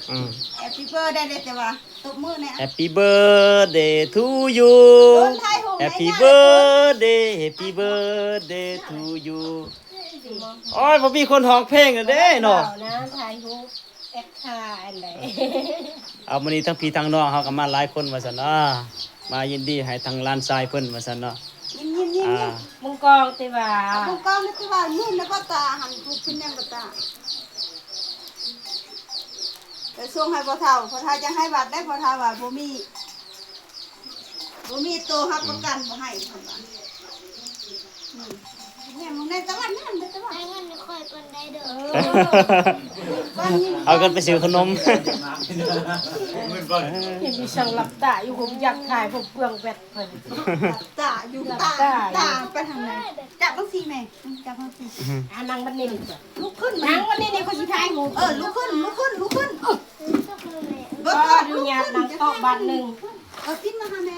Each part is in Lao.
ອືມ Happy birthday ເດ້ ແຕ່ວ່າຕົບມືແດ່ Happy birthday to you ໂດນຖ່າຍຮູບ Happy birthday Happy birthday to you ໂອ້ຍ ບໍ່ມີຄົນຮ້ອງເພງເດ້ເນາະ ເວົ້ານະ ຖ່າຍຮູບ ແອັກທ່າອັນໃດ ເອົາ ມື້ນີ້ທັງພີ່ທັງນ້ອງເຮົາກໍມາຫຼາຍຄົນວ່າຊັ້ນເນາະ ມາຍິນດີໃຫ້ທາງຫຼານຊາຍເພິ່ນວ່າຊັ້ນເນາະ ຍິ້ມໆໆ ອ່າ ມຸງກອງຕິວ່າ ມຸງກອງນີ້ຄືວ່າຍິ້ມແລ້ວກໍຕາຫັ້ນ ຜູ້ເປັນຫຍັງກໍຕາ ໄປສົ່ງໃຫ້ພໍ່ເຖົ້າ ພໍ່ເຖົ້າຈະໃຫ້ວັດໄດ້ ພໍ່ເຖົ້າວ່າບໍ່ມີ ບໍ່ມີໂຕຮັບປະກັນບໍ່ໃຫ້ ເພິ່ນວ່າ ອືມ ແມ່ນ ແມ່ນຕະວັນນັ້ນ ແມ່ນຕະວັນ ໃຫ້ເງິນຂ້ອຍປານໃດເດີ ເອີ ເອົາກັນໄປຊື້ຂະໜົມ ເຫັນມີຊ່າງຫຼັບຕາຢູ່ ຜົມຢາກຖ່າຍ ຜົມເປືອງແບັດເພິ່ນ ຫຼັບຕາຢູ່ ຫຼັບຕາ ຕາ ຕາໄປທາງໃດ ຈັບເບິ່ງຊີ້ແມ່ ອືມ ຈັບເບິ່ງຊີ້ ອ່າ ນັ່ງບັດນີ້ ລຸກຂຶ້ນ ນັ່ງບັດນີ້ນີ້ ຂ້ອຍຊິຖ່າຍຮູບ ເອີ ລຸກຂຶ້ນ ລຸກຂຶ້ນ ລຸກຂຶ້ນ ເອີ ຂໍອະນຸຍາດນັ່ງໂຕະບາດໜຶ່ງ ເອີ ປິ່ນມາຫາແມ່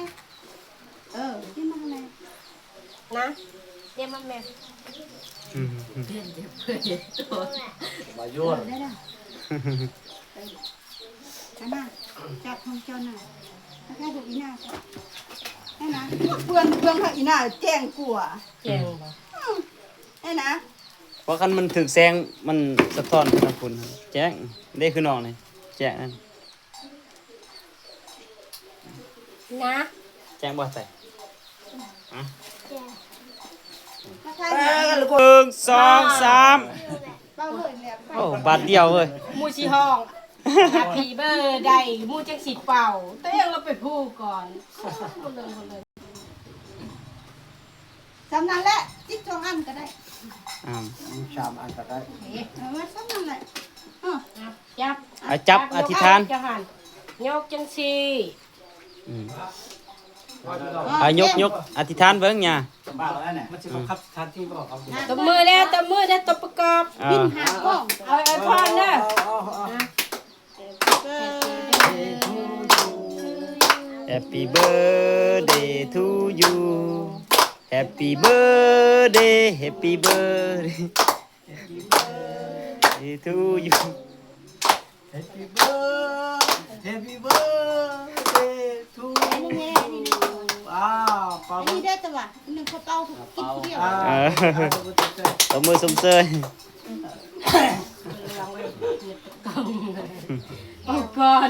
ເອີ ປິ່ນມາຫາແມ່ ນະ ປ່ຽນມາແມ່ ອືມ ປ່ຽນຈາກເພື່ອນໂຕ ມາຢູ່ ເອີ ໄດ້ແລ້ວ ເອີ ອັນນັ້ນ ຈັບຂອງເຈົ້ານະ ມາຖ່າຍຮູບອີ່ໜ້າ ແມ່ນນະ ເພື່ອນ ເພື່ອນເຮົາອີ່ໜ້າແຈ້ງກວ່າ ແຈ້ງບໍ່ ອືມ ແມ່ນນະ ເພາະຄັນມັນຖືກແສງ ມັນສະທ້ອນໄປທາງພຸ້ນ ແຈ້ງເດ້ ຄືນ້ອງນີ້ ແຈ້ງນັ້ນ ນະ ແຈ້ງບໍ່ໃສ່ ຮະ ແຈ້ງ ໜຶ່ງ ສອງ ສາມ ເປົ່າເລີຍແລ້ວ ໂອ້ ບາດດຽວເວີຍ ໝູ່ຊິຮ້ອງ Happy birthday ໝູ່ຈັ່ງຊິເປົ່າ ໂຕເອງລະໄປພູ່ກ່ອນ ບໍ່ເລີງ ບໍ່ເລີງ ສ່ຳນັ້ນແຫຼະ ຈິກສອງອັນກໍໄດ້ ອືມ ສາມອັນກໍໄດ້ ເອີ ສ່ຳນັ້ນແຫຼະ ເອີ ຈັບ ເອົາຈັບ ຍົກ ອະທິຖານ ຈັ່ງຫັ້ນ ຍົກຈັ່ງຊີ້ ອືມ ເອົາຍົກ ຍົກ ອະທິຖານເບິ່ງຫຍ້າ ມັນຊິບັງຄັບສະຖານທີ່ບໍ່ ຕົບມືແລ້ວ ຕົບມືແລ້ວ ຕົບປະກອບ ເອີ ບິນຫາກ້ອງ ເອົາ ເອົາພອນເດີ Happy birthday to you Happy birthday Happy birthday to you Happy birthday Happy birthday to you ອ້າວ ເປົ່າ ອັນນີ້ໄດ້ແຕ່ວ່າ ໜຶ່ງເຂົາເປົ່າ ກິນຜູ້ດຽວ ເອີ ຕົບມືຊົມເຊີຍ ເປົ່າກ່ອນ